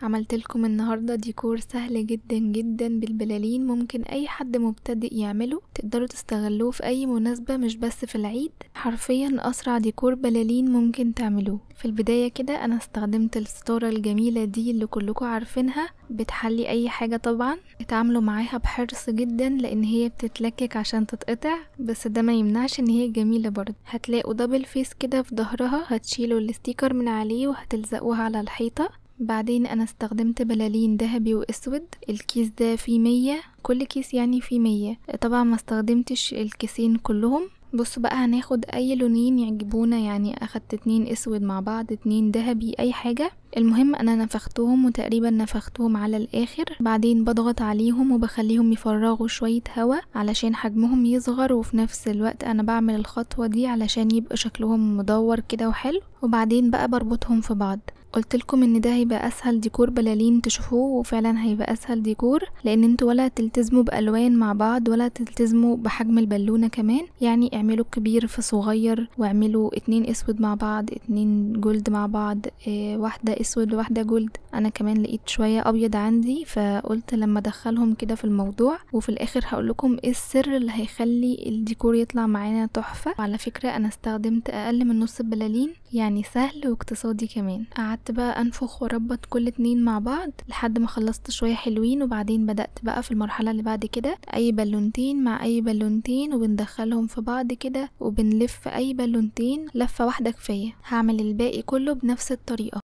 عملت لكم النهارده ديكور سهل جدا جدا بالبلالين، ممكن اي حد مبتدئ يعمله، تقدروا تستغلوه في اي مناسبة مش بس في العيد. حرفيا اسرع ديكور بلالين ممكن تعملوه. في البداية كده انا استخدمت الستارة الجميلة دي اللي كلكم عارفينها، بتحلي اي حاجة طبعا. اتعاملوا معاها بحرص جدا لان هي بتتلكك عشان تتقطع، بس ده ما يمنعش ان هي جميلة برضه. هتلاقوا double face كده في ظهرها، هتشيلوا ال sticker من عليه وهتلزقوها على الحيطة. بعدين انا استخدمت بلالين ذهبي واسود، الكيس ده فيه 100، كل كيس يعني فيه 100. طبعا ما استخدمتش الكيسين كلهم. بصوا بقى هناخد اي لونين يعجبونا، يعني اخدت 2 اسود مع بعض، 2 ذهبي، اي حاجة. المهم انا نفختهم وتقريبا نفختهم على الاخر. بعدين بضغط عليهم وبخليهم يفرغوا شوية هوا علشان حجمهم يصغر، وفي نفس الوقت انا بعمل الخطوة دي علشان يبقى شكلهم مدور كده وحلو. وبعدين بقى بربطهم في بعض. قلت لكم ان ده هيبقى اسهل ديكور بلالين تشوفوه، وفعلا هيبقى اسهل ديكور لان انتوا ولا تلتزموا بالوان مع بعض ولا تلتزموا بحجم البالونة كمان. يعني اعملوا كبير في صغير، واعملوا 2 اسود مع بعض، 2 gold مع بعض، واحدة اسود وواحدة gold. انا كمان لقيت شوية ابيض عندي فقلت لما ادخلهم كده في الموضوع. وفي الاخر هقول لكم ايه السر اللي هيخلي الديكور يطلع معانا تحفة. وعلى فكرة انا استخدمت اقل من نص البلالين، يعني سهل واقتصادي كمان. قعدت بقى انفخ واربط كل 2 مع بعض لحد ما خلصت شوية حلوين. وبعدين بدأت بقى في المرحلة اللي بعد كده اي بالونتين مع اي بالونتين، وبندخلهم في بعض كده وبنلف اي بالونتين لفه واحدة كفاية. هعمل الباقي كله بنفس الطريقة.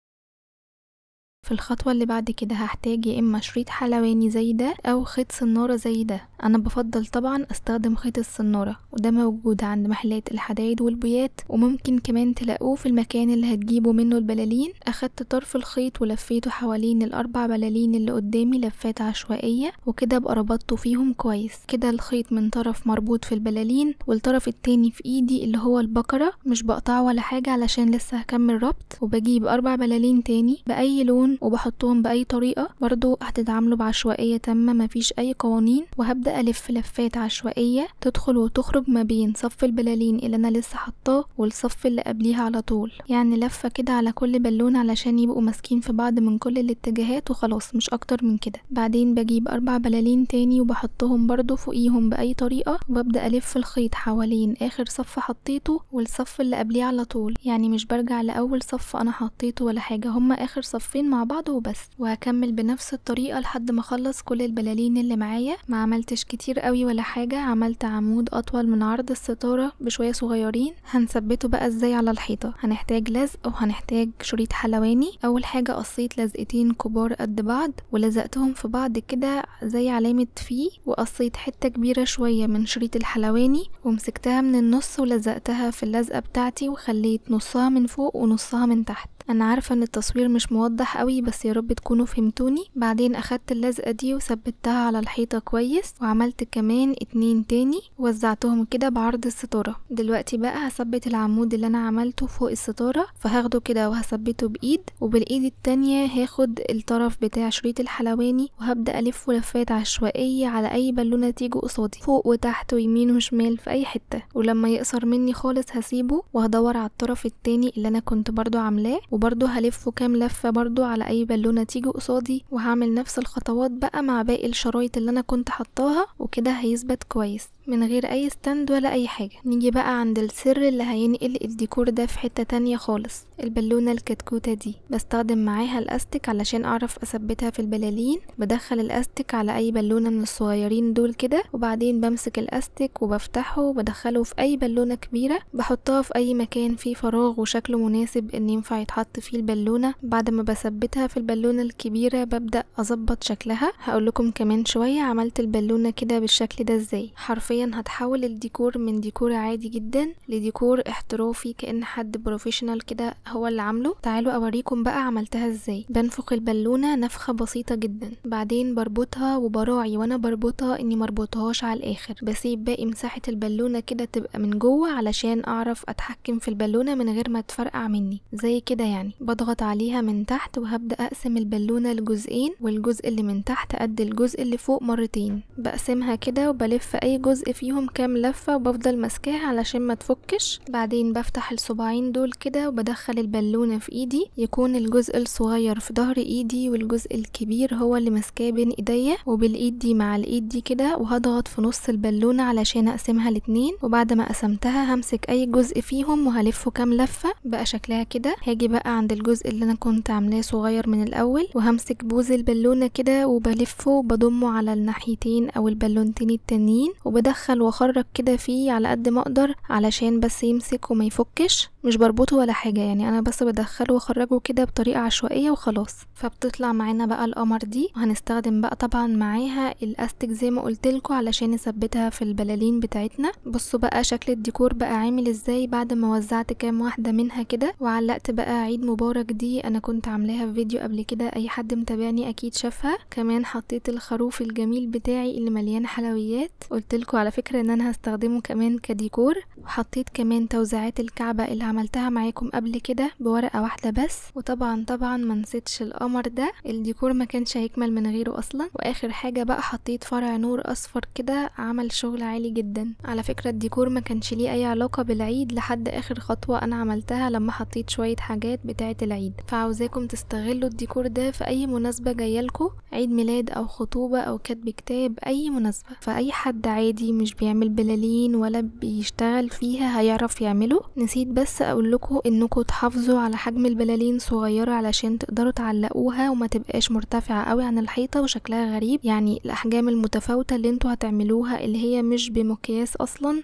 في الخطوة اللي بعد كده هحتاج يا اما شريط حلواني زي ده او خيط صنارة زي ده. انا بفضل طبعا استخدم خيط الصنارة، وده موجود عند محلات الحدايد والبيات، وممكن كمان تلاقوه في المكان اللي هتجيبوا منه البلالين. اخدت طرف الخيط ولفيته حوالين ال4 بلالين اللي قدامي لفات عشوائية، وكده ابقى ربطته فيهم كويس. كده الخيط من طرف مربوط في البلالين والطرف التاني في ايدي اللي هو البكرة، مش بقطعه ولا حاجة علشان لسه هكمل ربط. وبجيب 4 بلالين تاني باي لون وبحطهم باي طريقه، برضو هتتعاملوا بعشوائيه تامة مفيش اي قوانين. وهبدا الف لفات عشوائية تدخل وتخرج ما بين صف البلالين اللي انا لسه حطاه والصف اللي قبليها على طول، يعني لفه كده على كل بالون علشان يبقوا ماسكين في بعض من كل الاتجاهات وخلاص، مش اكتر من كده. بعدين بجيب 4 بلالين تاني وبحطهم برضو فوقيهم باي طريقه، وببدا الف الخيط حوالين اخر صف حطيته والصف اللي قبليه على طول، يعني مش برجع لاول صف انا حطيته ولا حاجة، هما اخر صفين مع بعض وبس. وهكمل بنفس الطريقة لحد ما اخلص كل البلالين اللي معايا. ما عملتش كتير قوي ولا حاجة، عملت عمود اطول من عرض الستارة بشوية صغيرين. هنثبته بقى ازاي على الحيطة؟ هنحتاج لزق وهنحتاج شريط حلواني. اول حاجة قصيت لزقتين كبار قد بعض ولزقتهم في بعض كده زي علامة في، وقصيت حتة كبيرة شوية من شريط الحلواني ومسكتها من النص ولزقتها في اللزقه بتاعتي، وخليت نصها من فوق ونصها من تحت. انا عارفه ان التصوير مش موضح قوي بس يا رب تكونوا فهمتوني. بعدين اخدت اللزقه دي وثبتها على الحيطة كويس، وعملت كمان 2 تاني وزعتهم كده بعرض الستارة. دلوقتي بقى هثبت العمود اللي انا عملته فوق الستارة، فهاخده كده وهثبته بايد، وبالايد التانية هاخد الطرف بتاع شريط الحلواني وهبدا الف لفات عشوائية على اي بالونه تيجي قصادي، فوق وتحت ويمين وشمال في اي حتة. ولما يقصر مني خالص هسيبه وهدور على الطرف التاني اللي انا كنت برضو عاملاه، وبرضو هلفه كام لفه برضو على اي بالونه تيجي قصادي، وهعمل نفس الخطوات بقى مع باقي الشرايط اللي انا كنت حطاها، وكده هيثبت كويس من غير اي stand ولا اي حاجة. نيجي بقى عند السر اللي هينقل الديكور ده في حتة تانية خالص، البالونة الكتكوته دي بستخدم معاها الاستيك علشان اعرف اثبتها في البلالين. بدخل الاستيك على اي بالونه من الصغيرين دول كده، وبعدين بمسك الاستيك وبفتحه وبدخله في اي بالونه كبيرة، بحطها في اي مكان فيه فراغ وشكله مناسب ان ينفع يتحط فيه البالونة. بعد ما بثبتها في البالونة الكبيرة ببدا اظبط شكلها. هقول لكم كمان شوية عملت البالونة كده بالشكل ده ازاي. حرفيا هتحول الديكور من ديكور عادي جدا لديكور احترافي، كأن حد professional كده هو اللي عامله. تعالوا اوريكم بقى عملتها ازاي. بنفخ البالونة نفخه بسيطة جدا، بعدين بربطها، وبراعي وانا بربطها اني مربطهاش على الاخر، بسيب باقي مساحة البالونة كده تبقى من جوه علشان اعرف اتحكم في البالونة من غير ما تفرقع مني زي كده. يعني بضغط عليها من تحت وهبدا اقسم البالونة لجزئين، والجزء اللي من تحت قد الجزء اللي فوق مرتين. بقسمها كده وبلف اي جزء جزء فيهم كام لفة وبفضل ماسكاها علشان ما تفكش. بعدين بفتح الصباعين دول كده وبدخل البالونة في ايدي، يكون الجزء الصغير في ظهر ايدي والجزء الكبير هو اللي ماسكاه بين ايديا، وبالايد دي مع الايد دي كده، وهضغط في نص البالونة علشان اقسمها الاتنين. وبعد ما قسمتها همسك اي جزء فيهم وهلفه كام لفة بقى شكلها كده. هاجي بقى عند الجزء اللي انا كنت عاملاه صغير من الاول، وهمسك بوز البالونة كده وبلفه وبضمه على الناحيتين او البالونتين التانيين، وبدخل واخرج كده فيه على قد ما اقدر علشان بس يمسك وما يفكش، مش بربطه ولا حاجة، يعني انا بس بدخله واخرجه كده بطريقة عشوائية وخلاص. فبتطلع معانا بقى القمر دي، وهنستخدم بقى طبعا معاها الاستك زي ما قلتلكوا علشان نثبتها في البلالين بتاعتنا. بصوا بقى شكل الديكور بقى عامل ازاي بعد ما وزعت كام واحدة منها كده. وعلقت بقى عيد مبارك دي، انا كنت عاملاها في فيديو قبل كده، اي حد متابعني اكيد شافها. كمان حطيت الخروف الجميل بتاعي اللي مليان حلويات، قلتلكوا على فكرة ان انا هستخدمه كمان كديكور. وحطيت كمان توزيعات الكعبة اللي عملتها معاكم قبل كده بورقة واحدة بس. وطبعا طبعا ما نسيتش القمر ده، الديكور ما كانش هيكمل من غيره اصلا. واخر حاجة بقى حطيت فرع نور اصفر كده، عمل شغل عالي جدا. على فكرة الديكور ما كانش ليه اي علاقة بالعيد لحد اخر خطوة انا عملتها لما حطيت شوية حاجات بتاعة العيد. فعاوزاكم تستغلوا الديكور ده في اي مناسبة جاية لكم، عيد ميلاد او خطوبة او كتب كتاب، اي مناسبة. فاي حد عادي مش بيعمل بلالين ولا بيشتغل فيها هيعرف يعمله. نسيت بس اقول لكم انكم تحافظوا على حجم البلالين صغيرة علشان تقدروا تعلقوها وما تبقاش مرتفعة قوي عن الحيطة وشكلها غريب. يعني الاحجام المتفاوتة اللي انتوا هتعملوها اللي هي مش بمقياس اصلا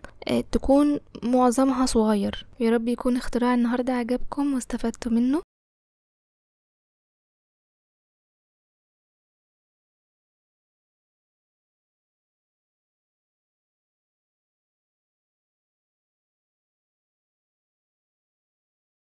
تكون معظمها صغير. يا رب يكون اختراع النهاردة عجبكم واستفدتوا منه.